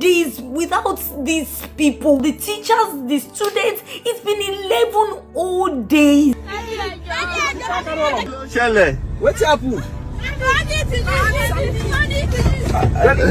days without these people, the teachers, the students. It's been 11 whole days. Ṣẹlẹ̀. Wetin happen?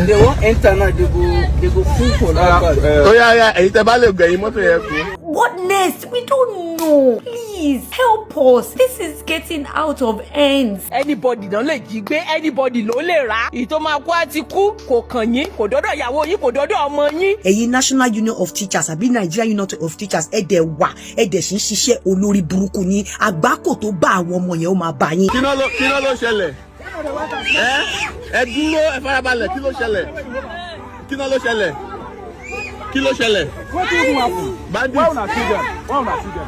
They wan enter now, they go full for that bag. Ó yá yá, èyí tẹ bá lè gbẹ̀yìn mọ́tò yẹn kú. What next? We don't know. Please help us. This is getting out of hands. Anybody náà lè jí gbé, anybody ló lè rà. Èyí tó máa kú á ti kú, kò kàn yín, kò dọ́dọ̀ ìyàwó yín, kò dọ́dọ̀ ọmọ yín. Ẹ̀yin National Union of Teachers àbí Nigeria Union of Teachers, ẹ dẹ̀ wà, ẹ dẹ̀ sì ń ṣiṣẹ́. Olórí burúkú ní àgbákò tó bá àwọn ọmọ yẹn, ó máa bá yín. Kí ló ṣẹlẹ̀? Ẹ dúró, ẹ farabalẹ̀. Kí ló ṣẹlẹ̀? Kí ló ṣẹlẹ̀? Kí ló ṣẹlẹ̀? Wetin even happen? Bandit. Why una see them? Why una see them?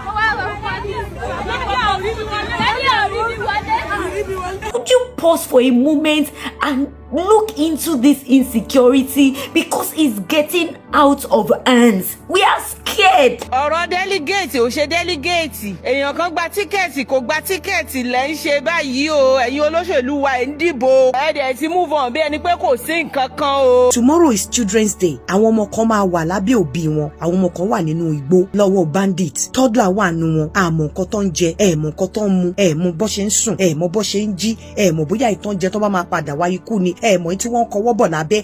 Could you pause for a moment and look into this insecurity, because it's getting out of hands? We are scared. Ọ̀rọ̀ delegate ò ṣe delegate, èèyàn kan gba ticket, kò gba ticket lẹ́ ń ṣe báyìí o. Ẹ̀yin olóṣèlú wa, ẹ̀ ń dìbò, ẹ̀ dẹ̀ ti move on bí ẹni pé kò sí nǹkan kan o. Tomorrow is Children's Day. Àwọn ọmọ kan máa wà lábẹ́ òbí wọn, àwọn ọmọ kan wà nínú igbó lọ́wọ́ bandit. Toddler wà nù wọn. Àmọ́ nǹkan tó ń jẹ, ẹ̀ mọ̀ nǹkan tó ń mu, ẹ̀ mọ̀ bó ṣe ń sùn, ẹ̀ mọ̀ bó ṣe ń jí, ẹ̀ mọ̀ bóyá ìtàn jẹ tó bá máa padà wá ikú ni, ẹ̀ mọ̀ tí wọ́n ń kọwọ́ bọ̀ lábẹ́.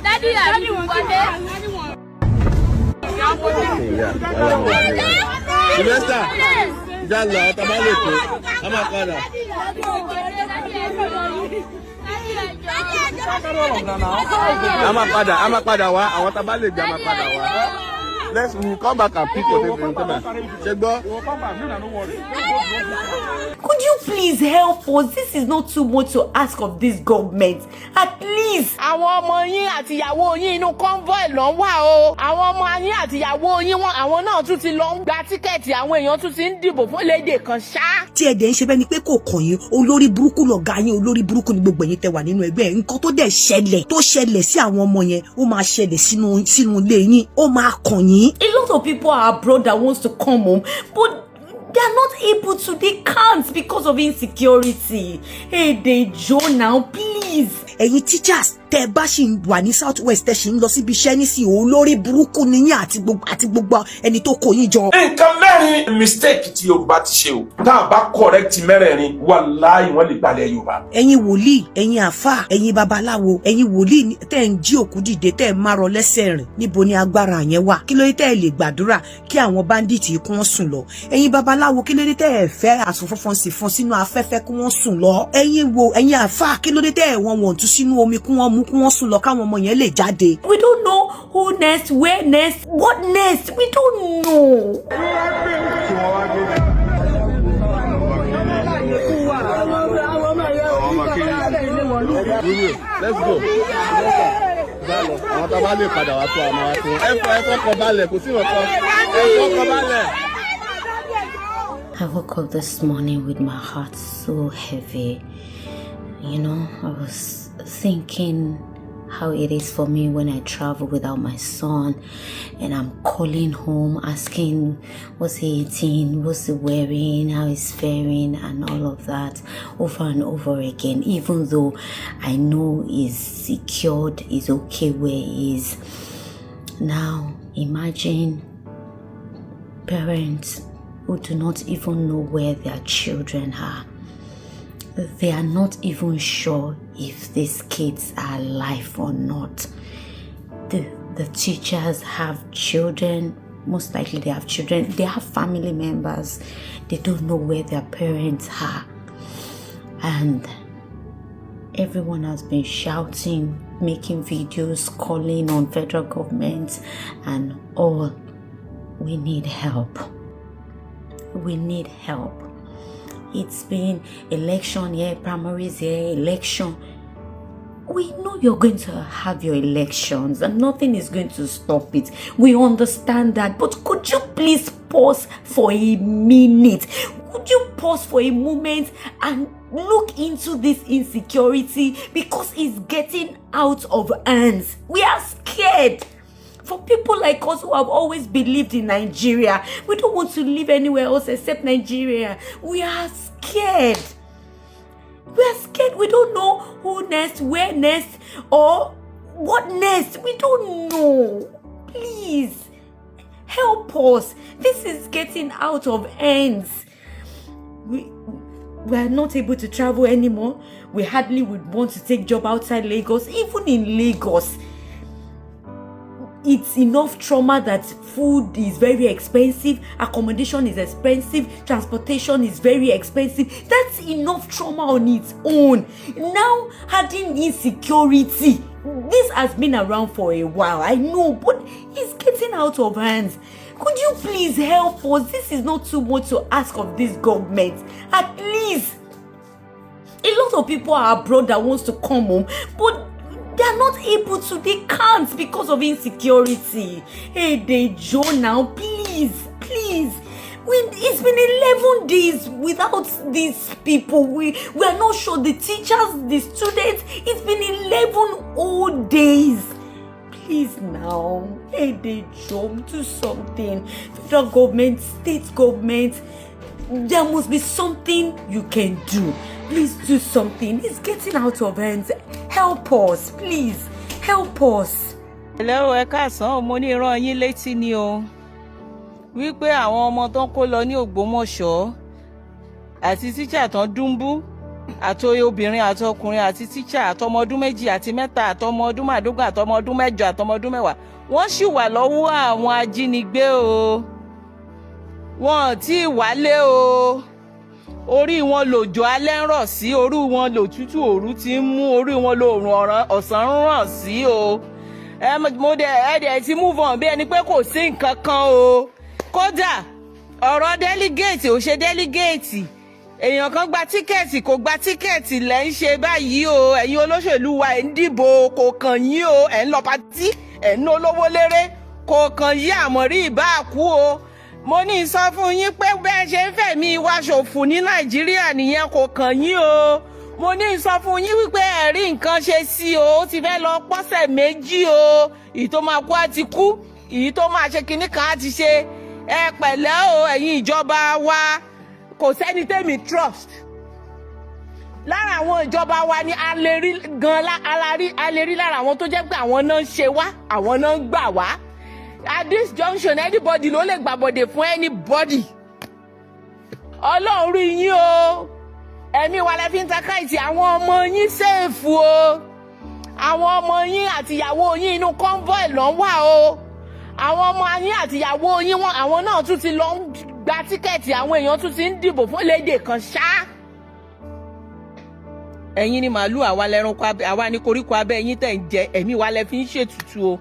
Daddy, Daddy, Sylvester, já lọ, àwọn tá a bá lè kó a máa padà. A máa padà wá. Àwọn tá a bá lè gbé, a máa padà wá. We will come back and pick what they ṣe gbọ́. We will come back, make una no worry. Could you please help us? This is not too much to ask of this government. At least. Àwọn ọmọ yín àti ìyàwó yín, inú convoy ló ń wà o. Àwọn ọmọ yín àti ìyàwó yín wọn, àwọn náà tún ti lọ ń gba ticket, àwọn èèyàn tún ti ń dìbò fún lédè kan ṣá. Tí ẹ dẹ̀ ń ṣe bẹ́ẹ̀ ni pé kò kàn yín. Olórí burúkú lọ̀gá yín, olórí burúkú ni gbogbo ẹ̀yin tẹ wà nínú ẹgbẹ́. Nǹkan tó dẹ̀ ṣẹlẹ̀, tó ṣẹlẹ̀ sí àwọn ọmọ yẹn, ó máa ṣẹlẹ̀ sínú ilé yín, ó máa kàn yín. A lot of people are abroad that wants to come home, but they are not able to. They can't because of insecurity. Hey, they Joe now, please. Ẹ̀yin teachers tẹ́ ẹ bá ṣì ń wà ní South West, tẹ́ ṣì ń lọ síbi iṣẹ́ nísìnyí, olórí burúkú ni yín àti gbogbo ẹni tó kó yín jọ. Nǹkan mẹ́rin mistake tí Yorùbá ti ṣe o, tá a bá correct mẹ́rẹ̀ẹ̀rin, wàláhì, wọ́n lè gbalẹ̀ Yorùbá. Ẹ̀yin wòlíì, ẹ̀yin àáfàá, ẹ̀yin babaláwo, ẹ̀yin wòlíì tẹ́ ń jí òkú dìde, tẹ́ ń márọ lẹ́sẹ̀ rìn, níbo ni agbára yẹn wà? Kí ló dé tẹ́ ẹ lè gbàdúrà kí àwọn bandit kí wọ́n sùn lọ? Ẹ̀yin babaláwo, kí ló dé tẹ́ ẹ fẹ́ àsùnfọ́fọ́n sì fọ́n sínú afẹ́fẹ́ kí wọ́n sùn lọ? Ẹ̀yin wo, ẹ̀yin àáfàá, kí ló dé tẹ́ ẹ wọ́n wọ̀n tún sínú omi kí wọ́n mú, kí wọ́n sùn lọ, káwọn ọmọ yẹn lè jáde? We don't know who next, where next, what next. We don't know. Kí wọ́n wá gbé. Àwọn ọmọ kiri. Let's go. Àwọn tá a bá lè padà wá tó àmọ́ wá tó. Ẹ fọkàn balẹ̀, kò sí nǹkan. Ẹ fọkàn balẹ̀. I woke up this morning with my heart so heavy. I was thinking how it is for me when I travel without my son and I'm calling home asking what's he eating, what's he wearing, how he's faring, and all of that over and over again, even though I know he's secured, he's okay where he is. Now, imagine parents who do not even know where their children are. They are not even sure if these kids are alive or not. The teachers have children, most likely they have children, they have family members. They don't know where their parents are. And everyone has been shouting, making videos, calling on federal government and all. We need help. We need help. It's been election here, primaries here, election. We know you're going to have your elections and nothing is going to stop it. We understand that. But could you please pause for a minute? Could you pause for a moment and look into this insecurity, because it's getting out of hands? We are scared. For people like us who have always believed in Nigeria, we don't want to live anywhere else except Nigeria. We are scared. We are scared. We don't know who next, where next, or What next? We don't know. Please help us. This is getting out of hands. We are not able to travel anymore. We hardly would want to take job outside Lagos. Even in Lagos, it's enough trauma that food is very expensive, accommodation is expensive, transportation is very expensive. That's enough trauma on its own. Now, adding insecurity, this has been around for a while, I know, but it's getting out of hands. Could you please help us? This is not too much to ask of this government. At least a lot of people are abroad that wants to come home, but they are not able to. They can't because of insecurity. Hey, they Joe now, please, please. It's been 11 days without these people. We are not sure, the teachers, the students. It's been 11 whole days. Please now, hey, they Joe, do something. Federal government, state government, there must be something you can do. Please do something. It's getting out of hands. Help us, please. Help us. Hello, ẹ káàsán o. Mo ní rán yín létí ni o wípé àwọn ọmọ tó ń kó lọ ní Ògbómọ̀ṣọ́ àti tíṣà tán dúnbú àti obìnrin àti ọkùnrin àti tíṣà àtọmọ ọdún 2 àti 3 àtọmọ ọdún 15 àtọmọ ọdún 8 àtọmọ ọdún 10, wọ́n sì wà lọ́wọ́ àwọn ajínigbé o. Wọn ò tí ì wálé o. Orí wọn lòjò alẹ́ ń rọ̀ sí, orí wọn lòtútù òru ti ń mú, orí wọn lòrùn ọ̀sán ń ràn sí o. Ẹ mo dẹ ẹ dẹ ti move on bí ẹni pé kò sí nǹkan kan o. Kódà ọ̀rọ̀ delegate ò ṣe delegate, èèyàn kan gba ticket, kò gba ticket lẹ́ ń ṣe báyìí o. Ẹ̀yin olóṣèlú wa, ẹ̀ ń dìbò, kò kàn yín o. Ẹ̀ ń lọ party, ẹ̀ ń ná olówó léré, kò kàn yín. Àmọ̀rí ìbá kú o. Mo ní sọ fún yín pé bẹ́ẹ̀ ṣe ń fẹ̀mí wa ṣòfò ní Nàìjíríà nìyẹn, kò kàn yín o. Mo ní sọ fún yín wípé ẹ̀rí nǹkan ṣe sí o. Ó ti fẹ́ lọ pọ́sẹ̀ 2 o. Ìyí tó máa kú á ti kú, ìyí tó máa ṣe kinní kan á ti ṣe. Ẹ pẹ̀lẹ́ o, ẹ̀yin ìjọba wa. Kò sẹ́ni tẹ́mi trust lára àwọn ìjọba wa ni. A lè rí gan, a lè rí lára àwọn tó jẹ́ pé àwọn náà ń ṣe wá, àwọn náà ń gbà wá. At this junction, anybody ló lè gbàbọ̀dè fún anybody. Ọlọ́run rí yín o. Ẹ̀mí wa lẹ fi ń ta káìtì. Àwọn ọmọ yín safe o. Àwọn ọmọ yín àtìyàwó yín, inú convoy ló ń wà o. Àwọn ọmọ yín àtìyàwó yín wọn, àwọn náà tún ti lọ ń gba ticket. Àwọn èèyàn tún ti ń dìbò fún lédè kan ṣá. Ẹ̀yin ni màálù, àwa lẹranko, àwa ni koríko abẹ́ yín tẹ̀ ń jẹ. Ẹ̀mí wa lẹ fi ń ṣètùtù o.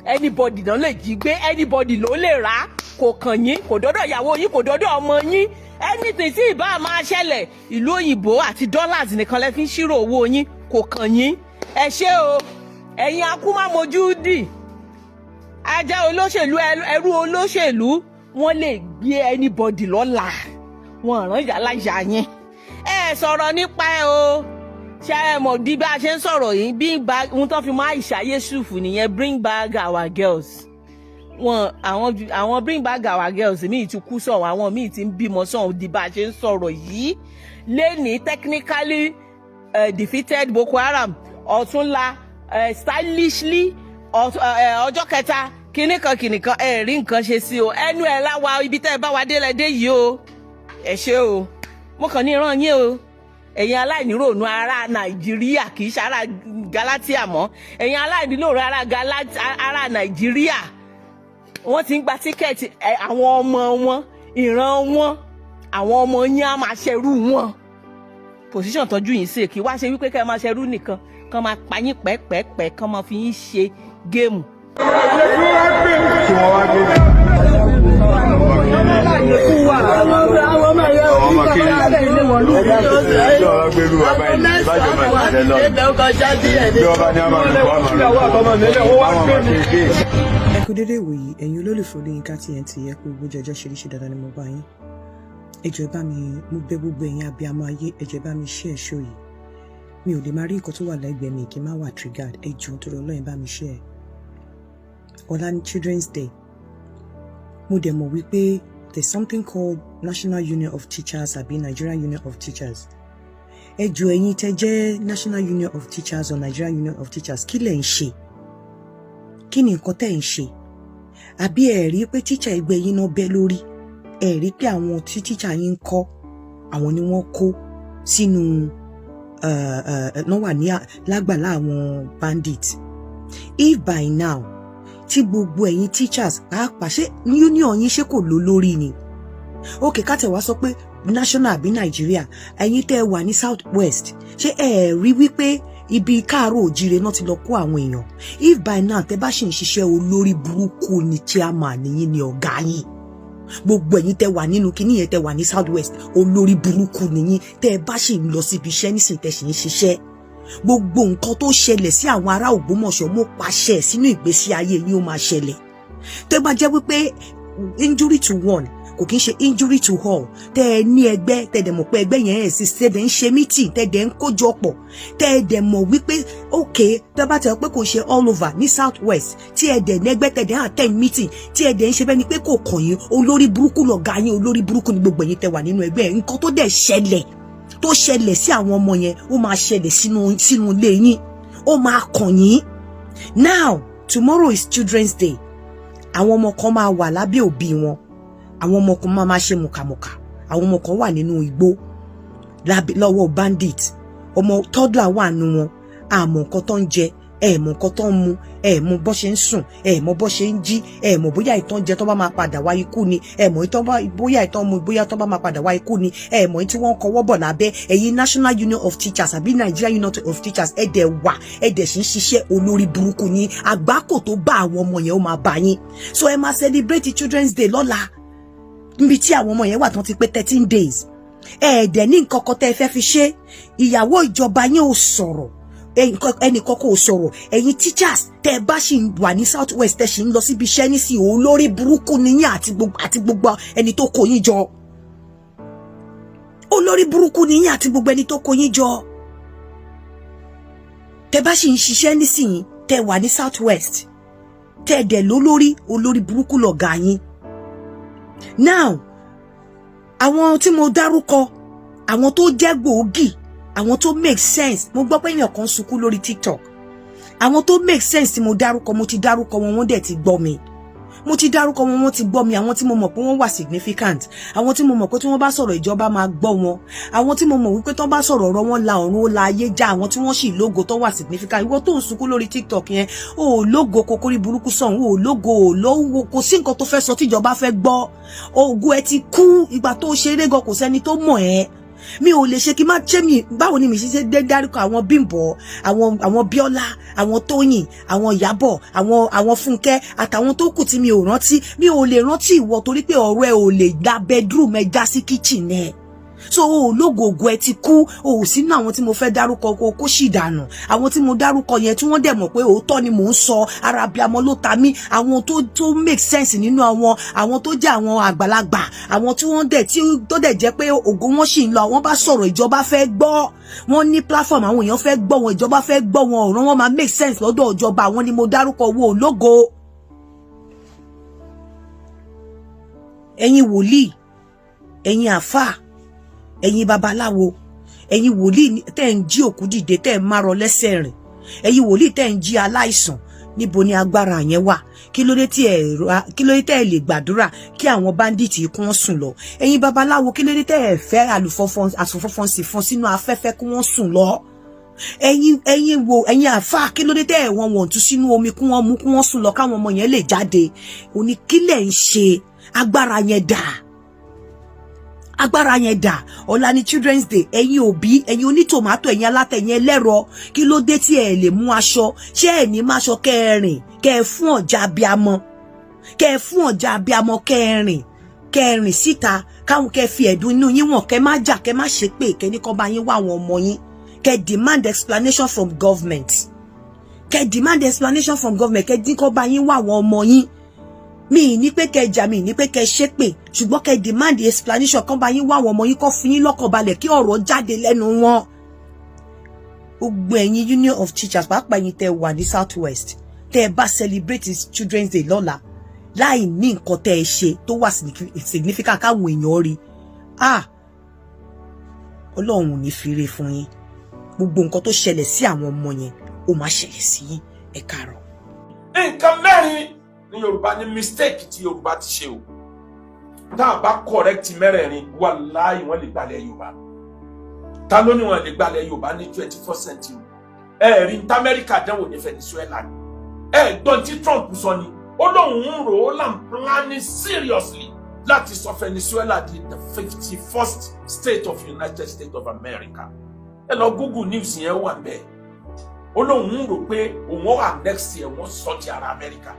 Anybody náà lè jí gbé, anybody ló lè rà. Kò kàn yín, kò dọ́dọ̀ ìyàwó yín, kò dọ́dọ̀ ọmọ yín. Anything tí ìbá máa ṣẹlẹ̀, ìlú òyìnbó àti dollars nìkan lẹ fi ń ṣírò owó yín. Kò kàn yín. Ẹ ṣé o, ẹ̀yin akúmámojú dì ajá olóṣèlú, ẹrú olóṣèlú. Wọ́n lè gbé anybody lọ́la, wọ́n rán yàrá yà yẹn. Ẹ sọ̀rọ̀ nípa ẹ o. Ṣé ẹ mọ̀ di bá a ṣe ń sọ̀rọ̀ yìí bí ohun tó fi máa ìṣàyè ṣùfù nìyẹn? Bring back our girls. Wọn àwọn bring back our girls míì ti kú sọ̀rọ̀, àwọn míì ti ń bímọ sọ̀rọ̀ di bá a ṣe ń sọ̀rọ̀ yìí lẹ́ni. Technically defeated Boko Haram, ọ̀túnla stylishly, ọjọ́ kẹta, kinní kan kinní kan. Ẹ rí nǹkan ṣe sí o. Ẹnu ẹ láwa ibi tẹ́ ẹ bá wa délẹ̀ dé yìí o. Ẹ ṣé o. Mo kàn ní ìran yín o, ẹ̀yin aláìníròònú ará Nàìjíríà. Kì í ṣe ará Galatia mọ́, ẹ̀yin aláìníròònú ará Nàìjíríà. Wọ́n ti ń gba ticket. Àwọn ọmọ wọn, ìran wọn, àwọn ọmọ yín á máa ṣerú wọn. Position tọ́jú yìí sí kí wá ṣe wípé kẹ́ ẹ máa ṣerú nìkan, kán máa pa yín pẹ́ẹ́pẹ́ẹ́pẹ́, kán máa fi yín ṣe game. Kí wọ́n wá gbé àwọn ọmọ kiri tí wọ́n gbérú wa báyìí, ìbájọ́ máa ti lọ bí wọ́n bá ní ọmọ rẹ̀ kọ́ ọmọ rẹ̀ kọ́ àwọn ọmọ kéèké. Ẹ kú dédé ìwòyí, ẹ̀yin olólùfẹ́ Olóyinka TNT. Ẹ kú gbogbo jọjọ́ ṣeréṣe dáadáa ni mo bá yín. Ẹ jọ̀ọ́, ẹ bá mi, mo bẹ̀ gbogbo ẹ̀yin abiyamọ ayé, ẹ jọ̀ọ́, ẹ bá mi share show yìí. Mi ò lè máa rí nǹkan tó wà lẹ́gbẹ̀ẹ́ mi kí n má wà triggered. Ẹ jọ̀ọ́, nítorí Ọlọ́run, bá mi share. Ọ̀la ní Children's Day. Mo dẹ̀ mọ̀ wípé there's something called National Union of Teachers àbí Nigerian Union of Teachers. Ẹ jọ̀ọ́, ẹ̀yin tẹ́ jẹ́ National Union of Teachers or Nigerian Union of Teachers, kí lẹ̀ ń ṣe? Kí ni nǹkan tẹ́ ń ṣe? Àbí ẹ rí pé tíṣà ẹgbẹ́ yín náà bẹ́ lórí? Ẹ rí pé àwọn tí tíṣà yín ń kọ́, àwọn ni wọ́n kó sínú náà wà ní lágbàlá àwọn bandit? If by now tí gbogbo ẹ̀yin teachers pàápàá, ṣé union yín, ṣé kò ló lórí ni? Ok, ká tẹ̀ wá sọ pé national àbí Nàìjíríà, ẹ̀yin tẹ́ ẹ wà ní South West, ṣé ẹ rí wípé ibi káàárọ̀ òjíire náà ti lọ kó àwọn èèyàn? If by now tẹ́ bá ṣì ń ṣiṣẹ́, olórí burúkú ni chairman yín, ni ọ̀gá yín. Gbogbo ẹ̀yin tẹ́ wà nínú kinní yẹn, tẹ́ wà ní South West, olórí burúkú nìyín. Tẹ́ ẹ bá ṣì ń lọ síbi iṣẹ́ nísìnyí, tẹ́ ṣì ń ṣiṣẹ́, gbogbo nǹkan tó ṣẹlẹ̀ sí àwọn ará Ògbómọ̀ṣọ́, mo pàṣẹ sínú ìgbésí ayé yín, ó máa ṣẹlẹ̀. Tó bá jẹ́ wípé injury to one kò kí ń ṣe injury to all, tẹ́ ẹ ní ẹgbẹ́, tẹ́ ẹ dẹ̀ mọ̀ pé ẹgbẹ́ yẹn exist, tẹ́ ẹ dẹ̀ ń ṣe meeting, tẹ́ ẹ dẹ̀ ń kójọ pọ̀, tẹ́ ẹ dẹ̀ mọ̀ wípé ok, tẹ́ bá tẹ̀ pé kò ṣe all over ní South West, tí ẹ dẹ̀ nẹ́gbẹ́, tẹ́ ẹ dẹ̀ attend meeting, tí ẹ dẹ̀ ń ṣe bẹ́ẹ̀ ni pé kò kàn yín, olórí burúkú lọ̀gá yín, olórí burúkú ni gbogbo ẹ̀yin tẹ́ wà nínú ẹgbẹ́. Nǹkan tó dẹ̀ ṣẹlẹ̀, tó ṣẹlẹ̀ sí àwọn ọmọ yẹn, ó máa ṣẹlẹ̀ sínú ilé yín, ó máa kàn yín. Now, tomorrow is Children's Day. Àwọn ọmọ kan máa wà lábẹ́ òbí wọn, àwọn ọmọ kan máa máa ṣe mùkàmùkà, àwọn ọmọ kan wà nínú igbó lọ́wọ́ bandit. Ọmọ toddler wà nù wọn. Àmọ́ nǹkan tó ń jẹ, ẹ mọ̀ nǹkan tó ń mu, ẹ mọ̀ bó ṣe ń sùn, ẹ mọ̀ bó ṣe ń jí, ẹ mọ̀ bóyá ìtàn jẹ tó bá máa padà wá ikú ni, ẹ mọ̀ ìtàn bóyá ìtàn mu, bóyá tó bá máa padà wá ikú ni, ẹ mọ̀ tí wọ́n ń kọwọ́ bọ̀ lábẹ́. Ẹ̀yin National Union of Teachers àbí Nigeria Union of Teachers, ẹ dẹ̀ wà, ẹ dẹ̀ sì ń ṣiṣẹ́. Olórí burúkú ni. Àgbákò tó bá àwọn ọmọ yẹn, ó máa bá yín. So ẹ máa celebrate Children's Day lọ́la níbi tí àwọn ọmọ yẹn wà tán ti pé 13 days. Ẹ dẹ̀ ní nǹkan kan tẹ́ ẹ fẹ́ fi ṣe. Ìyàwó ìjọba yẹn ò sọ̀rọ̀, ẹnìkan kò sọ̀rọ̀. Ẹ̀yin teachers tẹ́ ẹ bá ṣì ń wà ní South West, tẹ́ ṣì ń lọ síbi iṣẹ́ nísìnyí, olórí burúkú nìyẹn àti gbogbo ẹni tó kó yín jọ. Olórí burúkú nìyẹn àti gbogbo ẹni tó kó yín jọ. Tẹ́ bá ṣì ń ṣiṣẹ́ nísìnyí, tẹ́ wà ní South West, tẹ́ ẹ dẹ̀ lólórí, olórí burúkú lọ̀gá yín. Now, àwọn tí mo dárúkọ, àwọn tó jẹ́ gbòógì, àwọn tó make sense, mo gbọ́ pé èèyàn kan sunkún lórí TikTok. Àwọn tó make sense tí mo dárúkọ, mo ti dárúkọ wọn, wọ́n dẹ̀ ti gbọ́ mi. Mo ti dárúkọ wọn, wọ́n ti gbọ́ mi. Àwọn tí mo mọ̀ pé wọ́n wà significant, àwọn tí mo mọ̀ pé tí wọ́n bá sọ̀rọ̀, ìjọba máa gbọ́ wọn, àwọn tí mo mọ̀ wípé tí wọ́n bá sọ̀rọ̀, ọ̀rọ̀ wọn la ọ̀run, ó la ayé já, àwọn tí wọ́n sì lógo, tó wà significant. Ìwọ tó ń sunkún lórí TikTok yẹn, o ò lógo kókórí burúkú sọ̀hún, o ò lógo, ò lówó, kò sí nǹkan tó fẹ́ sọ tíjọba fẹ́ gbọ́. Ògo ẹ ti kú. Ìgbà tó ṣeré gan, kò sẹ́ni tó mọ̀ ẹ́. Mi ò lè ṣe kí n má ṣe mi. Báwo ni mi ṣe ṣe dé dárúkọ àwọn Bímbọ́, àwọn Bíọ́lá, àwọn Tóyìn, àwọn Ìyábọ̀, àwọn Fúnkẹ́ àtàwọn tó kù tí mi ò rántí? Mi ò lè rántí ìwọ torí pé ọ̀rọ̀ ẹ ò lè gba bedroom ẹ já sí kitchen ẹ. So o lógo, ògo ẹ ti kú. O ò sínú àwọn tí mo fẹ́ dárúkọ. Kó sì dànù. Àwọn tí mo dárúkọ yẹn, tí wọ́n dẹ̀ mọ̀ pé òótọ́ ni mò ń sọ, ara abiamọ ló ta mí. Àwọn tó make sense nínú àwọn tó jẹ́ àwọn àgbàlagbà, àwọn tí wọ́n dẹ̀ tí tó dẹ̀ jẹ́ pé ògo wọn sì ń lọ, àwọn bá sọ̀rọ̀, ìjọba fẹ́ gbọ́. Wọ́n ní platform, àwọn èèyàn fẹ́ gbọ́ wọn, ìjọba fẹ́ gbọ́ wọn, ọ̀rọ̀ wọn máa make sense lọ́dọ̀ ìjọba. Àwọn ni mo dárúkọ. Wo ológo. Ẹ̀yin wòlíì, ẹ̀yin àfáà, ẹ̀yin babaláwo, ẹ̀yin wòlíì tẹ́ ń jí òkú dìde, tẹ́ ń márọ lẹ́sẹ̀ rìn, ẹ̀yin wòlíì tẹ́ ń jí aláìsàn, níbo ni agbára yẹn wà? Kí ló dé tí ẹ kí ló dé tẹ́ ẹ lè gbàdúrà kí àwọn bandit kí wọ́n sùn lọ? Ẹ̀yin babaláwo, kí ló dé tẹ́ ẹ fẹ́ àlùfọ́fọ́n sì fọ́n sínú afẹ́fẹ́ kí wọ́n sùn lọ? Ẹ̀yin wo, ẹ̀yin àfáà, kí ló dé tẹ́ ẹ wọ́n wọ̀n tún sínú omi kí wọ́n mú, kí wọ́n sùn lọ, káwọn ọmọ yẹn lè jáde? Òní kílẹ̀ ń ṣe? Agbára yẹn dà? Agbára yẹn dà? Ọ̀la ni Children's Day. Ẹ̀yin òbí, ẹ̀yin onítòmátò, ẹ̀yin alátẹ, ẹ̀yin ẹlẹ́rọ, kí ló dé tí ẹ lè mú aṣọ? Ṣé ẹ ní má aṣọ kẹrin kẹ ẹ fún ọ̀já abiamọ, kẹ ẹ fún ọ̀já abiamọ, kẹrin kẹrin síta, káwọn kẹ fi ẹ̀dùn inú yín wọ̀n, kẹ má jà, kẹ má ṣépè, kẹ ní kọ́ bá yín wá àwọn ọmọ yín, kẹ demand explanation from government, kẹ demand explanation from government, kẹ dín kọ́ bá yín wá àwọn ọmọ yín. Mi ní pé kẹ jà, mi ní pé kẹ ṣépè, ṣùgbọ́n kẹ demand explanation, kán bá yín wá àwọn ọmọ yín, kó fún yín lọ́kàn balẹ̀, kí ọ̀rọ̀ jáde lẹ́nu wọn. Gbogbo ẹ̀yin Union of Teachers, pàápàá ẹ̀yin tẹ́ wà ní South West, tẹ́ ẹ bá celebrate Children's Day lọ́la láì ní nǹkan tẹ́ ẹ ṣe tó wà significant káwọn èèyàn rí, ah, Ọlọ́run ò ní fi ire fún yín. Gbogbo nǹkan tó ṣẹlẹ̀ sí àwọn ọmọ yẹn, ó máa ṣẹlẹ̀ sí yín. Ẹ káàárọ̀. Nǹkan mẹ́rin ní Yorùbá ní mistake tí Yorùbá ti ṣe o. Tá a bá correct mẹ́rẹ̀ẹ̀rin, wàláhì, wọ́n lè gbalẹ̀ Yorùbá. Ta ló ní wọ́n lè gbalẹ̀ Yorùbá ní 24th century? Ẹ rí ní Amẹ́ríkà dánwò ní Venezuela ni. Ẹ gbọ́n tí Trump sọ ni, ó lóun ń rò ó là ń planning seriously láti sọ Venezuela di the 51st state of United States of America. Ẹ lọ Google news yẹn, wà bẹ́ẹ̀. Ó lóun ń rò pé òun ó annex ẹ̀, wọ́n sọ ti ara Amẹ́ríkà.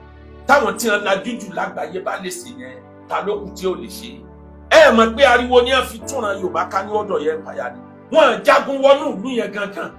Táwọn tí wọn lajú jù lágbàáyé bá lè ṣe yẹn, ta ló kù tí ò lè ṣe? Ẹ mọ̀ pé ariwo ni wọ́n fi túnra Yorùbá ká ní ọ̀dọ̀ yẹn pàyà ni. Wọ́n jagun wọnú ìlú yẹn gangan.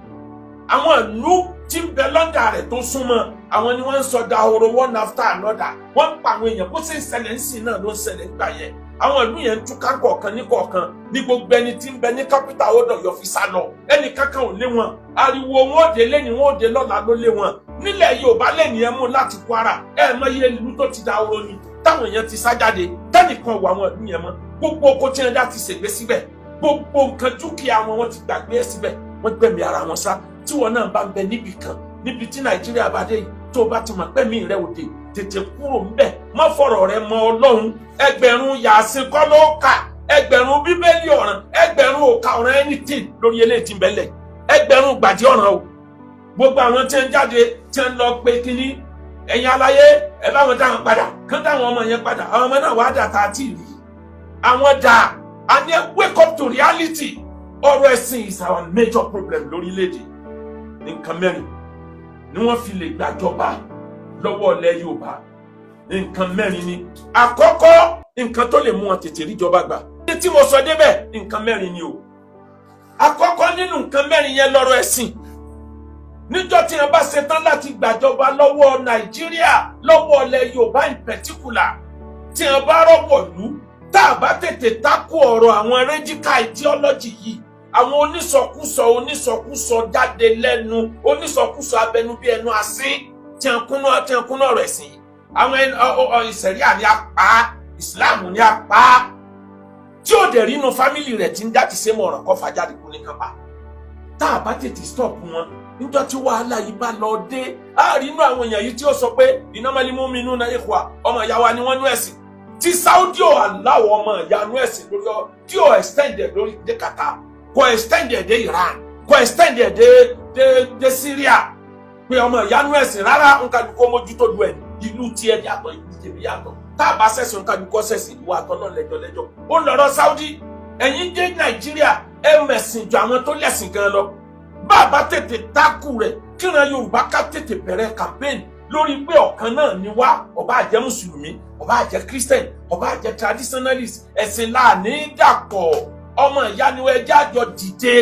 Àwọn ìlú tí ń bẹ lọ́ndà rẹ̀ tó súnmọ́ àwọn ni wọ́n ń sọ dahoro one after another. Wọ́n ń pa àwọn èèyàn. Bó ṣe ń ṣẹlẹ̀ ń sìn náà ló ń ṣẹlẹ̀ nígbà yẹn. Àwọn ìlú yẹn ń túká kọ̀ọ̀kan ní kọ̀ọ̀kan ní. Gbogbo ẹni tí ń bẹ ní capital ó dọ̀yọ̀ fi sá lọ. Ẹnì kankan ò lé wọn. Ariwo wọn ò dé lẹ́ni, wọn ò dé lọ́la ló lé wọn. Nílẹ̀ Yorùbá lẹ́ni, ẹ mú láti Kwara, ẹ mọ iye ìlú tó ti dahoro ni táwọn èèyàn ti sá jáde, tẹ́nìkan wọ àwọn ìlú yẹn mọ́. Gbogbo oko tí wọn dá ti ṣègbè síbẹ̀, gbogbo nǹkan dúkìá wọn, wọ́n ti gbàgbé ẹ̀ síbẹ̀, wọ́n gbẹ̀mí ara wọn sá. Tí wọn náà bá ń bẹ níbì kan, níbi tí Nàìjíríà bá dé yìí, tó o bá ti mọ̀ pé mi rẹ òde, tètè kúrò ńbẹ̀. Má fọ̀rọ̀ rẹ mọ Ọlọ́run. Ẹgbẹ̀rún yàsín kọ́ ló kà, ẹgbẹ̀rún Bíbélì ọ̀ràn, ẹgbẹ̀rún òkà ọ̀ràn, anything lórí eléyìí tí ń bẹ́lẹ̀, ẹgbẹ̀rún gbàdí ọ̀ràn o. Gbogbo àwọn tí ń jáde, tí ń lọ pé kínní, ẹ̀yin aláyé, ẹ bá wọn dáhùn padà, kán dáhùn ọmọ yẹn padà. Àwọn ọmọ náà wàá dà tá a ti rí àwọn dà. A ní wake up to reality. Ọ̀rọ̀ ẹ̀sìn is our major problem lórílẹ̀‐èdè. Nǹkan mẹ́rin ni wọ́n fi lè gbàjọba lọ́wọ́ ilẹ̀ Yorùbá. Nǹkan mẹ́rin ni. Àkọ́kọ́, nǹkan tó lè mú wọn tètè ríjọba gbà ní tí mo sọ débẹ̀, nǹkan mẹ́rin ni o. Àkọ́kọ́ nínú nǹkan mẹ́rin yẹn lọ́rọ̀ ẹ̀sìn. Níjọ́ tí wọ́n bá ṣetán láti gbàjọba lọ́wọ́ Nàìjíríà, lọ́wọ́ ilẹ̀ Yorùbá in particular, tí wọ́n bá rọ́pò lù, tá a bá tètè takò ọ̀rọ̀ àwọn radical ideology yìí, àwọn onísọkúsọ, onísọkúsọ jáde lẹ́nu, onísọkúsọ abẹnú bí ẹnu asín, tí wọ́n kúnná ọ̀rọ̀ ẹ̀sìn yìí, àwọn ìsẹ̀ríà ní apá, ìsìláàmù ní apá, tí ó dẹ̀ rí inú family rẹ̀ tí ń dá ti ṣe mọ̀ ọ̀ràn kọ́ fàjáde kú ní kápá. Tá a bá tètè stop wọn níjọ́ tí wàhálà yìí bá lọ dé, á rí inú àwọn èèyàn yìí tí ó sọ pé innamal mu'minuna ikhwa, ọmọ ìyá wa ni wọ́n nú ẹ̀sìn, tí Saudi ò aláwọ̀ ọmọ ìyá nú ẹ̀sìn lórí ọ, tí ò extend ẹ̀ lórí dé Qatar, kò extend ẹ̀ dé Iran, kò extend ẹ̀ dé Syria, pé ọmọ ìyá nú ẹ̀sìn rárá. Nkàlùkọ́ mójútó lu ẹ̀, ìlú tiẹ̀ yàtọ̀, ìlú tèmi yàtọ̀. Tá a bá ṣẹ̀sìn, nkàlùkọ́ ṣẹ̀sìn, ìwà àtọ́ náà lẹ́jọ́ lẹ́jọ́. Ó lọ́rọ̀ Saudi. Ẹ̀yin dé Nàìjíríà, ẹ mẹ̀sìn ju àwọn tó lẹ̀sìn gan lọ. Bá a bá tètè tákù rẹ̀, kíran Yorùbá ká tètè bẹ̀rẹ̀ campaign lórí pé ọ̀kan náà ni wá. Ó bá jẹ́ mùsùlùmí, ó bá jẹ́ Christian, ó bá jẹ́ traditionalist, ẹ̀sìn láàní dàpọ̀. Ọmọ ìyá ni ẹjẹ́ àjọ dìde.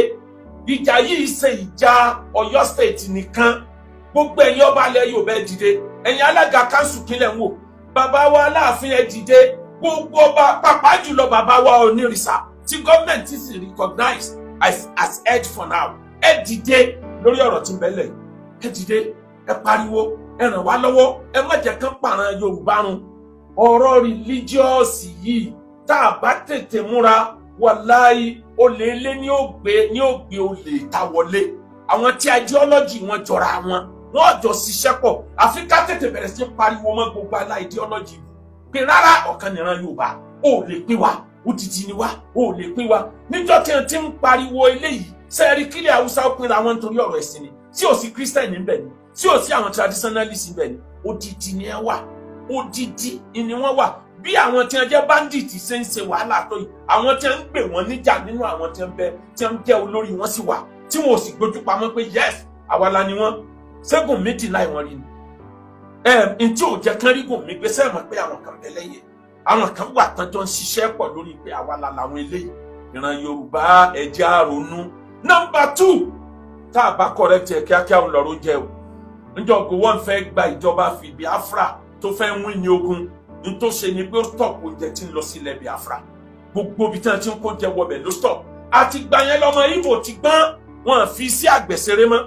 Ìjà yìí ṣe ìjà Ọ̀yọ́ State nìkan. Gbogbo ẹ̀yin ọba alẹ́ Yorùbá, ẹ dìde. Ẹ̀yin alága kanṣu, kílẹ̀ ń wò? Bàbá wa Aláàfin, ẹ dìde. Gbogbo ọba, pàápàá jùlọ bàbá wa Onírìṣà tí gọ́ọ̀mẹ̀ntì sì recognize as head for now, ẹ dìde lórí ọ̀rọ̀ tí ń bẹ lẹ̀. Ẹ dìde, ẹ pariwo, ẹ ràn wá lọ́wọ́. Ẹ má jẹ́ kán pààrọ̀ Yorùbá run. Ọ̀rọ̀ religious yìí, tá a bá tètè múra, wàláyé, olè ilé ní ó gbé olè ta wọlé. Àwọn tí ideology wọn jọra wọn, wọn jọ ṣiṣẹ́ pọ̀. Àfi ká tètè bẹ̀rẹ̀ sí pariwo mọ́ gbogbo alá ideology pé rárá, ọ̀kan nìran Yorùbá, ó lè pín wa. Odidi ni wá, ó lè pín wa. Níjọ́ tí wọ́n ti ń pariwo eléyìí, sẹ́ẹ̀rí kílẹ̀ Haúsá ó pinra wọn nítorí ọ̀rọ̀ ẹ̀sìn ni? Tí ò sí Christian níbẹ̀ ni, tí ò sí àwọn traditionalist níbẹ̀ ni. Odidi ni ẹ wà, odidi ni wọ́n wà. Bí àwọn tí wọ́n jẹ́ bandit ṣe ń ṣe wàhálà tó yìí, àwọn tí wọ́n ń gbè wọ́n níjà nínú àwọn tí wọ́n bẹ, tí wọ́n jẹ́ olórí wọn sì wà, tí wọn ò sì gbójú pamọ́ pé yes, àwa la ni wọ́n. Ṣẹ́gun méjì láì wọ́n rí ni ẹ ntí ò jẹ́ kán rí gùn mí gbé sẹ́ẹ̀ mọ̀ pé àwọn kan bẹ lẹ́yìn, àwọn kan wà tán jọ ń ṣiṣẹ́ pọ̀ lórí pé àwa la làwọn eléyìí. Ìran Yorùbá, ẹ̀jẹ̀ àrònú. Number two, tá a bá correct ẹ̀ kíákíá, ń lọ́rọ́ jẹ́ o. Níjọ́ Gowon fẹ́ gba ìjọba fi Biafra, tó fẹ́ wín ní ogun, ní tó ṣe ni pé ó stop oúnjẹ tí ń lọ sílẹ̀ Biafra. Gbogbo ibi tí wọ́n ti ń kó jẹ wọbẹ̀ ló stop. Àti gbà yẹn lọ́mọ Ìgbò ti gbọ́n, wọn fi sí àgbẹ̀sẹ̀rẹ̀ mọ́.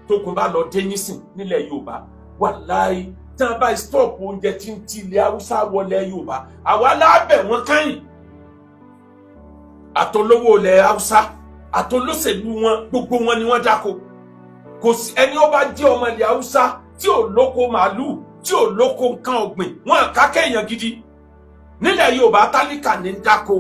Tógun bá lọ dé nísìn nílẹ̀ Yorùbá, wàláì, tí wọ́n bá stop oúnjẹ tí ń ti ilẹ̀ Haúsá wọlé Yorùbá, àwa lábẹ̀ wọn kẹ́yìn. Àtolówó ilẹ̀ Haúsá Àtolóṣèlú wọn, gbogbo wọn ni wọ́n dáko. Kò sí ẹni ó bá jẹ́ ọmọ ilẹ̀ Haúsá tí ò lóko màálùú, tí ò lóko nǹkan ọ̀gbìn, wọn kà kéèyàn gidi. Nílẹ̀ Yorùbá, tálíkà ní ń dáko.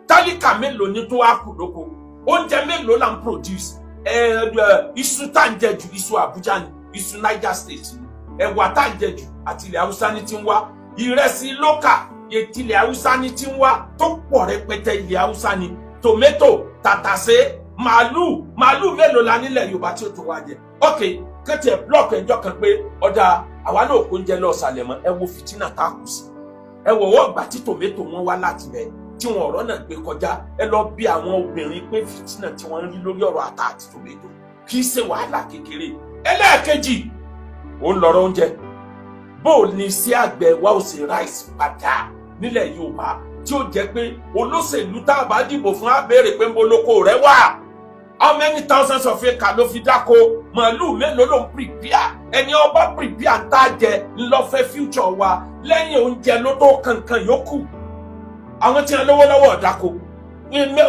Tálíkà mélòó ní tó wá kù lóko? Oúnjẹ mélòó là ń produce? ẹ ẹ iṣu tá ń jẹ jù, iṣu Àbújá ni, iṣu Niger State ni. Ẹ̀wà tá ń jẹ jù, àti ilẹ̀ Haúsá ní ti ń wá. Ìrẹsì lókà, ilẹ̀ Haúsá ní ti ń wá, tó pọ̀ rẹpẹtẹ, ilẹ̀ Haúsá ni. Tòmẹ́tò, tàtàṣé, màálù. Màálù mélòó la nílẹ̀ Yorùbá tí ó tó wá jẹ? Ok, kẹ́tì ẹ̀ block ẹjọ́ kan pé ọ̀dà àwa náà kò ń jẹ lọ ọ̀sàlẹ̀ mọ́. Ẹ wo fìtínà tá a kù sí. Ẹ wọ̀ wọ́ gbà tí tòmẹ́tò wọn wá láti bẹ̀ tí wọn ọ̀rọ̀ náà gbé kọjá. Ẹ lọ bí àwọn obìnrin pé fìtínà tí wọ́n ń rí lórí ọ̀rọ̀ ata àti tòmẹ́tò kì í ṣe wàhálà kékeré. Ẹlẹ́ẹ̀kejì, ó ń lọ́rọ̀ oúnjẹ. Bó o ní sí àgbẹ̀ wa ò sì rice padà nílẹ̀ Yorùbá, tí ó jẹ́ pé olóṣèlú tá a bá dìbò fún á béèrè pé ń bo lóko rẹ̀ wà, how many thousands of acres ló fi dáko, màálù mélòó ló ń prepare? Ẹni ọba prepare ń tá jẹ ńlọfẹ future wa. Lẹ́yìn oúnjẹ ló tó kankan yòókù. Àwọn tí wọn lówó lọ́wọ́ ọ̀dàkọ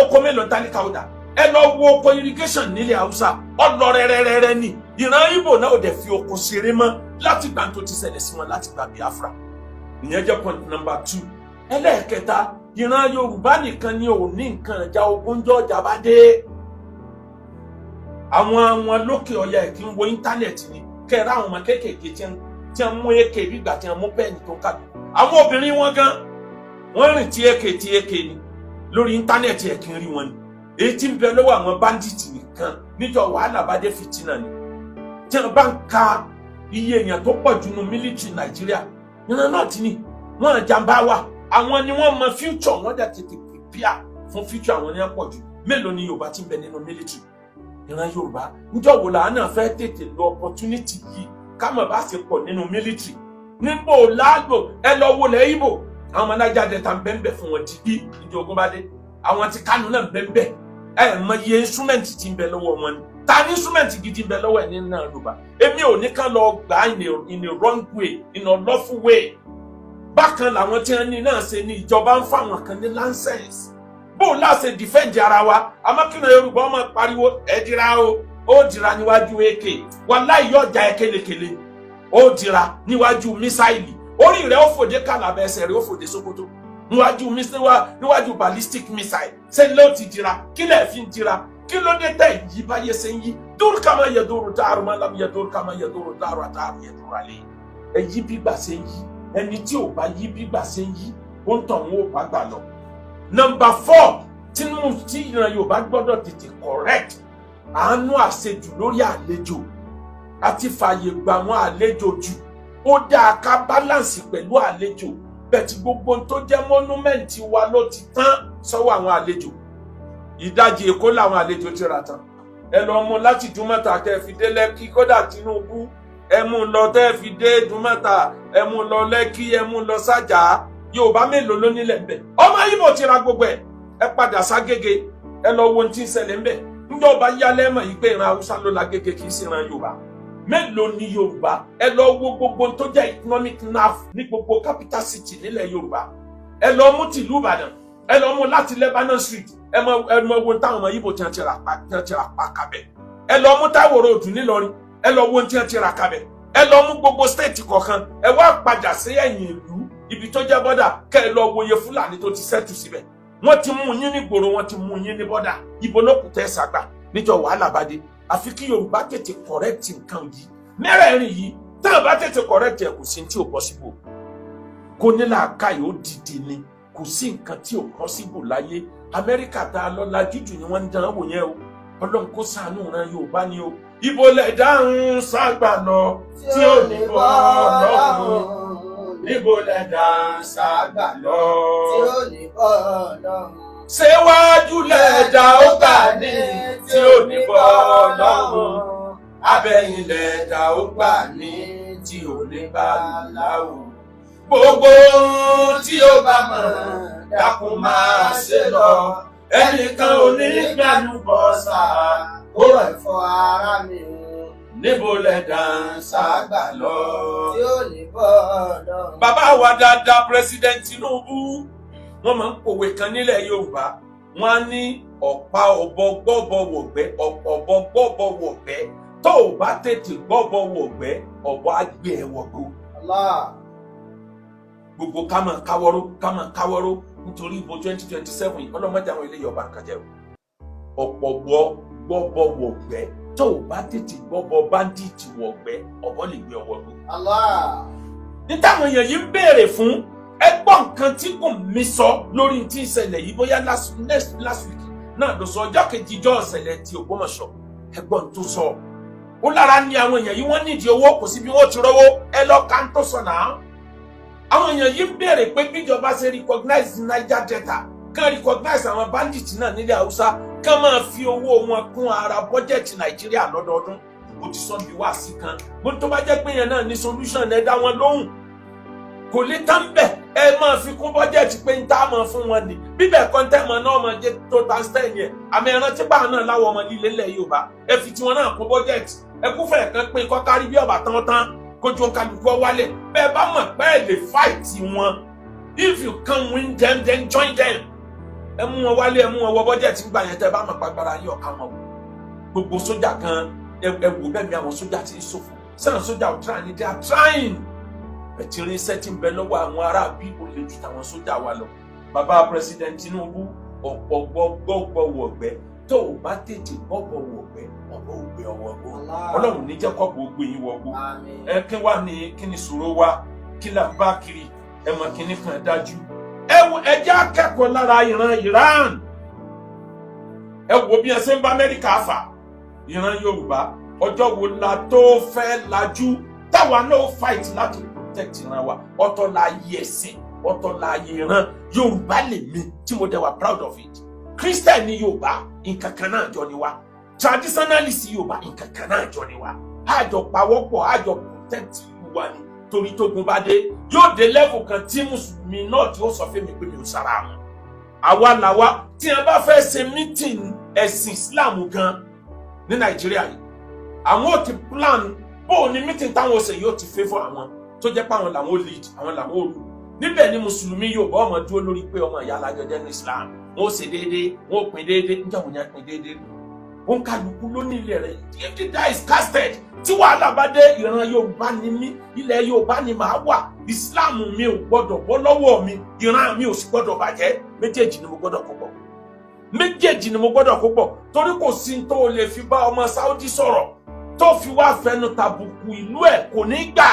oko mélòó tálíkà ọ̀dà? Ẹ lọ wo oko irrigation nílẹ̀ Haúsá, ọlọ rẹ́rẹ́rẹ́rẹ́ ni. Ìran Ìgbò náà ò dẹ̀ fi oko ṣeré mọ́ láti gbà tó ti ṣẹlẹ̀ sí wọn láti gbà Biafra. Ìyẹn jẹ́ point number two. Ẹlẹ́ẹ̀kẹta, ìran Yorùbá nìkan ni ò ní nǹkan ìjà ogun jọ ọjà bá dé. Àwọn lókè ọya ẹ̀ kí ń wo internet ni kẹ́ẹ̀rẹ́ àwọn ọmọ kéékèèké tí wọ́n mú AK bí ìgbà tí wọ́n mú pen tó ń kàdé. Àwọn obìnrin wọn gan, wọ́n rìn tí AK tí AK ni lórí internet ẹ̀ kí ń rí wọn ni. Èyí tí ń bẹ lọ́wọ́ àwọn bandit nìkan níjọ́ wàhálà bá dé, fìtínà ni. Tí wọ́n bá ń ka iye èèyàn tó pọ̀ jù nínú military Nàìjíríà, ìran náà ti ní wọ́n jàǹbá wa. Àwọn ni wọ́n mọ future, wọ́n dẹ̀ tètè prepare fún future. Àwọn ni wọ́n pọ̀ jù. Mélòó ni Yorùbá ti ń bẹ nínú military? Ìran Yorùbá, níjọ́ wo làá náà fẹ́ tètè lo opportunity yìí ká mọ̀ bá ṣe pọ̀ nínú military? Níbo láàgbò ẹ lọ wo lẹ̀ Ìgbò, àwọn ọmọ Niger Delta ń bẹ́ẹ̀ fún wọn dìbí níjọ́ ogun bá dé. Àwọn ti Kánò náà ń bẹ́ẹ̀. Ẹ mọ iye instrument tí ń bẹ lọ́wọ́ wọn ni. Ta ní instrument gidi ń bẹ lọ́wọ́ ẹ̀ ní náà Yorùbá? Èmi ò ní ká lọ gbà á in a wrong way, in a lawful way. Bákan làwọn tí wọ́n ní náà ṣe ní ìjọba ń fáwọn kan ní license. Bó o láṣẹ defend ara wa? Amákìnà Yorùbá ọmọ pariwo ẹ dira o, ó dira níwájú AK, wàláì yóò já ẹ kélekèle. Ó dira níwájú missile, orí rẹ̀ ó fòdé kàlàbẹ̀, ẹsẹ̀ rẹ̀ ó fòdé Sókótó níwájú missile, níwájú ballistic missile. Ṣé ló ti dira? Kí lẹ̀ fi ń dira? Kí ló dé tẹ̀ yí báyé ṣe ń yí? Dúró kama yẹ dúró dáàrú má lam yẹ dúró kama yẹ dúró dáàrú àtàrú yẹ dúró alẹ́ ẹ yí bí gbà ṣe ń yí. Ẹni tí ò bá yí bí gbà ṣe ń yí, ó ń tàn wọ́n ò bá gbà lọ. Number four Tinubu tí ìran Yorùbá gbọ́dọ̀ tètè correct, àánú àṣejù lórí àlejò àti fààyè gbà wọn àlejò jù. Ó dáa ká balance pẹ̀lú àlejò bẹ́ẹ̀ tí gbogbo ohun tó jẹ́ monument wa ló ti tán sọ́wọ́ àwọn àlejò. Ìdajì Èkó làwọn àlejò ti rà tán. Ẹ lọ mú láti Dúmọ̀tà kẹ́ fi dé Lẹ́kí. Kódà Tinubu, ẹ mú lọ tẹ́ fi dé Dúmọ̀tà, ẹ mú lọ Lẹ́kí, ẹ mú lọ Sájà. Yorùbá mélòó ló nílẹ̀ ńbẹ̀? Ọmọ Ìgbò ti ra gbogbo ẹ̀. Ẹ padà ságége, ẹ lọ wo ohun tí ń ṣẹlẹ̀ ńbẹ̀. Ńjọba yálẹ́ mọ̀ yìí pé ìran Haúsá ló la Gègé, kì í ṣe ìran Yorùbá. Mélòó ni Yorùbá? Ẹ lọ wo gbogbo tó jẹ́ economic nerve ní gbogbo capital city nílẹ̀ Yorùbá. Ẹ lọ mú tìlú Ìbàdàn, ẹ lọ mú láti Lebanon Street. Ẹ mọ wo táwọn ọmọ Ìgbò tí wọ́n ti rà pa, tí wọ́n ti rà pa kabẹ̀. Ẹ lọ mú Táíwò Road nílọrin, ẹ lọ wo tí wọ́n ti rà kabẹ̀. Ẹ lọ mú gbogbo state kọ̀ọ̀kan. Ẹ wá padà sí ẹ̀yìn ìlú, ibi tó jẹ́ border, kẹ́ ẹ lọ wòye Fúlàní tó ti settle síbẹ̀. Wọ́n ti mú yín ní gbòòrò, wọ́n ti mú yín ní border. Ibo ló kù tẹ́ sàgbà níjọ́ wàhálà bá dé? Àfi kí Yorùbá tètè correct nǹkan yìí mẹ́rẹ̀ẹ̀rin yìí. Tá a bá tètè correct ẹ̀, kò sí tí ò possible. Kò ní làákàyè ó dìde ni. Kò sí nǹkan tí ò possible láyé. Amẹ́ríkà tá a lọ lajú jù ni wọ́n ń dán wò yẹn o. Ọlọ́run kó ṣàánú ran Yorùbá ni o. Ibo lẹ̀ dáhùn ságbà lọ tí ò ní bọ́ lọ́hùn? Níbo lẹ̀ dáhùn ságbà lọ tí ó ní bọ́ lọ́hùn? Ṣé wájú lẹ̀dá ó gbà ní tí ò ní bọ́ lọ́hùn? Abẹ́yìn lẹ̀dá ó gbà ní tí ò ní bá láwù? Gbogbo ohun tí ó bá mọ̀, dákun máa ṣe lọ. Ẹnìkan ò ní gbàlúbọ̀sà kó ẹ̀fọ́ ara mi o. Níbo lẹ̀dá ń ságbà lọ? Tí ó ní bọ́ lọ́hùn. Bàbá wa dáadáa, President Tinubu, wọ́n máa ń pòwe kan nílẹ̀ Yorùbá. Wọ́n á ní Ọ̀pá ọ̀bọ gbọ́bọ wọ̀gbẹ́, ọ̀bọ gbọ́bọ wọ̀gbẹ́. Tó o bá tètè gbọ́bọ wọ̀gbẹ́, ọ̀bọ á gbé ẹ wọ̀gbó. Gbogbo ká máa káwọ́rọ́, ká máa káwọ́rọ́ nítorí ìbò 2027 yìí, ọlọ́mọdé àwọn eléyìí ọba nǹkan jẹ́ o. Ọ̀pọ̀ gbọ́ gbọ́bọ wọ̀gbẹ́, tó o bá tètè gbọ́bọ bandit wọ̀gbẹ́, ọ̀bọ lè gbé ọwọ́ gbó. Ní táwọn èèyàn yìí ń béèrè fún, ẹ gbọ́ nǹkan tí kò mí sọ lórí tí ń ṣẹlẹ̀ yìí. Bóyá last next last week náà ló sọ, ọjọ́ kejì ìjọ ọ̀sẹ̀lẹ̀ ti Ògbómọ̀ṣọ́. Ẹ gbọ́ tó sọ, ó lára ní àwọn èèyàn yìí, wọ́n nídìí owó, kò sí bí wọ́n ti rówó. Ẹ lọ ká ń tó sọ náà. Àwọn èèyàn yìí ń béèrè pé bíjọba ṣe recognize Niger Delta, kán recognize àwọn bandits náà nílẹ̀ Haúsá, kán máa fi owó wọn kún ara bọ́jẹ̀tì Nàìjíríà lọ́dọọdún. Ó ti sọ bí wáàsí kan bó tó bá jẹ́ pé yẹn náà ní solution, ẹ dá wọn lóhùn. Kò lè tán bẹ̀, ẹ máa fi kún bọ́jẹ̀tì pé ń tá a máa fún wọn ni. Bíbẹ̀ kọ́ńtẹ́ mọ̀ náà máa jẹ́ tó tan yẹn àmì ẹran tí báwọn náà láwọn ọmọ líle ńlẹ̀ Yorùbá, ẹ fi tiwọn náà kún bọ́jẹ̀tì. Ẹ kúfẹ̀ kan pé kọ́kárí bí ọ̀bà tán tán kójú kálukú wálẹ̀. Bẹ́ẹ̀ bá mọ̀ pé ẹ lè fight wọn, if you can win them, then join them. Ẹ mú wọn wálé, ẹ mú wọn wọ bọ́jẹ̀tì ńgbà yẹn. Tẹ́ bá mọ̀ pàgbára yín ọ̀ka wọn gbogbo sójà kan, ẹ wò bẹ́ẹ̀ mi, àwọn sójà ti ń ṣòfò sẹ́wọ̀n. Sójà ò try ni, they are trying. Ẹ̀tì irinṣẹ́ tí ń bẹ lọ́wọ́ àwọn ará bí ó lè ju tàwọn sójà wa lọ. Bàbá President Tinubu, ọ̀pọ̀ gbọ́gbọ́ wọ̀gbẹ́, tó o bá tètè gbọ́gbọ́ wọ̀gbẹ́, ọ̀bọ̀ ògbé ọwọ́ gbó. Ọlọ́run ní jẹ́ kọ́bọ̀ ògbé yín wọgbó. Ẹ kí wá ní kí ni sọ̀rọ̀ wa, kí là ń bá kiri? Ẹ mọ̀ kíní kan dájú, ẹ wo, ẹ jẹ́ akẹ́kọ̀ọ́ lára ìran Iran. Ẹ wo bí ẹ ṣe ń bá Amẹ́ríkà fà. Ìran Yorùbá, ọjọ́ wo la tó fẹ́ lajú táwa náà fight láti protect ìran wa? Ọ̀tọ̀ la yẹ ẹ̀sìn, ọ̀tọ̀ la yẹ ìran. Yorùbá lè mi tí mo dẹ̀ wà proud of it. Christian ní Yorùbá, nǹkan kan náà jọ ni wa. Traditionalist Yorùbá, nǹkan kan náà jọ ni wa. Àjọ pawọ́pọ̀, àjọ protect ìlú wa ni, torí tógun bá dé, yóò dé level kan tí mùsùlùmí náà tí ó sọ fún mi pé mi ò sára wọn. Àwa làwa tí wọn bá fẹ́ ṣe meeting ẹ̀sìn Islam gan ní Nàìjíríà yìí, àwọn ò ti plan bó o ní meeting táwọn ó ṣe yóò ti favour àwọn tó jẹ́ pé àwọn làwọn ó lead, àwọn làwọn ó rule níbẹ̀. Ni mùsùlùmí Yorùbá ọmọ dúró lórí pé ọmọ ìyá alájọ jẹ́ ní Islam, wọn ó ṣe déédéé, wọn ó pín déédéé. Níjà wọn ni a pín déédéé? Òun kálukú ló ní ilẹ̀ rẹ̀. If the die is casted, tí wàhálà bá dé, ìran Yorùbá ni mí, ilẹ̀ Yorùbá ni màá wà. Islam mi ò gbọ́dọ̀ bọ́ lọ́wọ́ mi, ìran mi ò sì gbọ́dọ̀ bàjẹ́. Méjèèjì ni mo gbọ́dọ̀ kó pọ̀, méjèèjì ni mo gbọ́dọ̀ kó pọ̀, torí kò sí tó o lè fi bá ọmọ Saudi sọ̀rọ̀ tó fi wá fẹnu tàbùkù ìlú ẹ̀, kò ní gbà.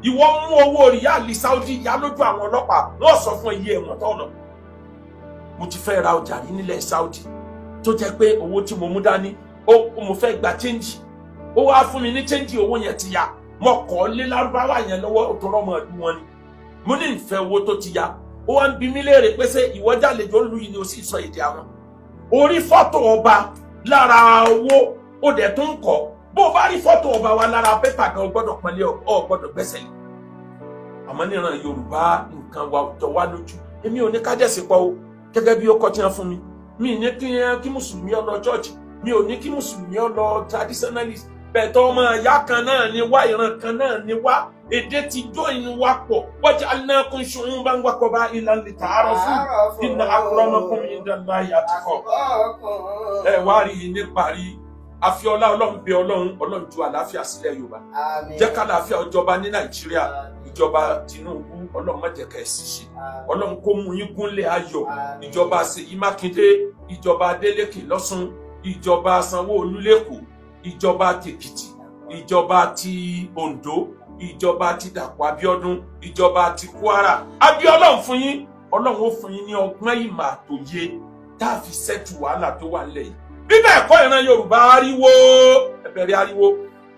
Ìwọ mú owó ríálì Saudi yá lójú àwọn ọlọ́pàá, wọ́n sọ fún iye ẹ̀wọ̀n tó lọ. Mo ti fẹ́ ra ọjà rí nílẹ̀ Saudi tó jẹ́ pé owó tí mo mú dání ó, mo fẹ́ gba change, ó wá fún mi ní change, owó yẹn ti ya. Mo kọ́ lé lárúbáwá yẹn lọ́wọ́ tó rọ́mọ ìlú wọn ni. Mo ní ìfẹ́ owó tó ti ya. Ó wá ń bi mí léèrè pé ṣé ìwọ jàlejò ń lu yìí ni, ó sì sọ èdè àwọn. Orí fọ́tò ọba lára owó, ó dẹ̀ tún kọ́. Bó o bá rí fọ́tò ọba wa lára pépà gan, o gbọ́dọ̀ pọ́nlé, ọ gbọ́dọ̀ gbẹ́sẹ̀ lé. Àmọ́ níran Yorùbá, nǹkan wa jọ wá lójú. Èmi ò ní kájẹ̀sí pọ̀ o, gẹ́gẹ́ bí ó kọ́ tí wọ́n fún mi. Mi ní kí mùsùlùmí ó lọ church, mi ò ní kí mùsùlùmí ó lọ traditionalist bẹ́ẹ̀. Tọ́ ọmọ ìyá kan náà ni wá, ìran kan náà ni wá, èdè ti jó inú wa pọ̀. Waja'alnakum shu'uban wa qaba'ila lita'arafu inna akramakum indallahi atqakum. Ẹ wá rí i ní parí, àfiọlá Ọlọ́run bẹ Ọlọ́run, Ọlọ́run ju àlàáfíà sílẹ̀ Yorùbá, jẹ́ kálàáfíà ọjọba ní Nàìjíríà. Ìjọba Tinubu, Ọlọ́run má jẹ́ ká ẹ sì ṣe, Ọlọ́run kó mú yín gúnlẹ̀ ayọ̀. Ìjọba Ṣèyí Mákindé, ìjọba Adeleke lọ́ṣùn, ìjọba Sanwó-Olú lẹ́kọ̀ọ́, ìjọba tèkìtì, ìjọba ti Oǹdó, ìjọba ti Dàpọ̀ Abíọ́dún, ìjọba ti Kwara, Abíọ́lọ́run fún yín. Ọlọ́run ó fún yín ní ọgbọ́n, ìmọ̀ àtòye tá a fi settle wàhálà tó wà nílẹ̀ yìí. Bí bẹ́ẹ̀ kọ́, ìran Yorùbá, ariwo, ẹ bẹ̀rẹ̀ ariwo,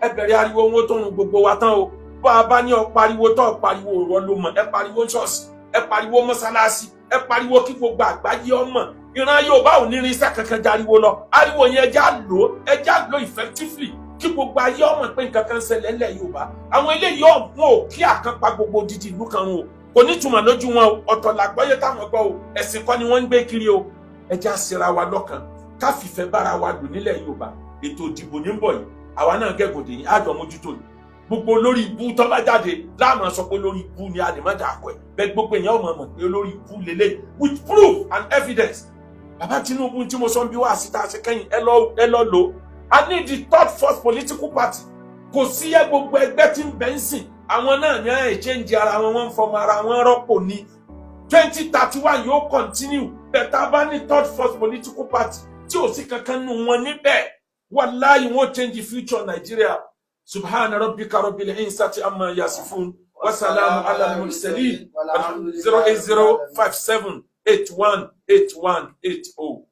ẹ bẹ̀rẹ̀ ariwo, wọn tó run gbogbo wa tán o. Bá a bá ní ọ pariwo tó ọ pariwo, ìwọ ló mọ̀. Ẹ pariwo ṣọ́ọ̀ṣì, ẹ pariwo mọ́sálásí, ẹ pariwo kí gbogbo àgbáyé ọmọ. Ìran Yorùbá ò ní irinṣẹ́ kankan járiwo lọ. Ariwo yẹn, ẹja lò ó, ẹja lò effectively kí gbogbo ayé ọmọ pé nǹkan kan ṣẹlẹ̀ ńlẹ̀ Yorùbá. Àwọn eléyìí ọ̀gbun ò kí àkànpá gbogbo odidi ìlú kan o, kò ní túmọ̀ lójú wọn o. Ọ̀tọ̀ làgbọ́yé táwọn gbọ́ o, ẹ̀sìn kọ́ ni wọ́n ń gbé kiri o. Ẹja ṣera wa lọ́kàn, ká fìfẹ́ bára wa lò nílẹ̀ Yorùbá. Ètò ìdìbò ní ń bọ̀ yìí, àwa náà gẹ̀gùn dè yín, àjọ mójútó yìí. Gbogbo olórí ibú tó bá jáde láàmú sọ pé olórí ibú ni, a lè má dà kọ ẹ bẹ́ẹ̀. Gbogbo èèyàn ọmọ mọ̀ pé olórí ibú lélẹ̀ with proof and evidence. Bàbá Tinubu, tí mo sọ bí wàá síta ṣe kẹ́yìn, ẹ lọ lò. I need the third force political party. Kò sí ẹ, gbogbo ẹgbẹ́ tí ń bẹ ń sìn, àwọn náà ní ẹ̀ change ara wọn, wọ́n ń fọmọ ara wọn rọ́pò ní 2031 yóò continue. Bẹ̀tà bá ní third force political party tí ò sí kankan nù wọn níbẹ̀, wàláyé, wọn change the future Nigeria. Subhana rabbika rabbil izzati amma yasifun, wasalamu ala al-mursalin. 08057818180.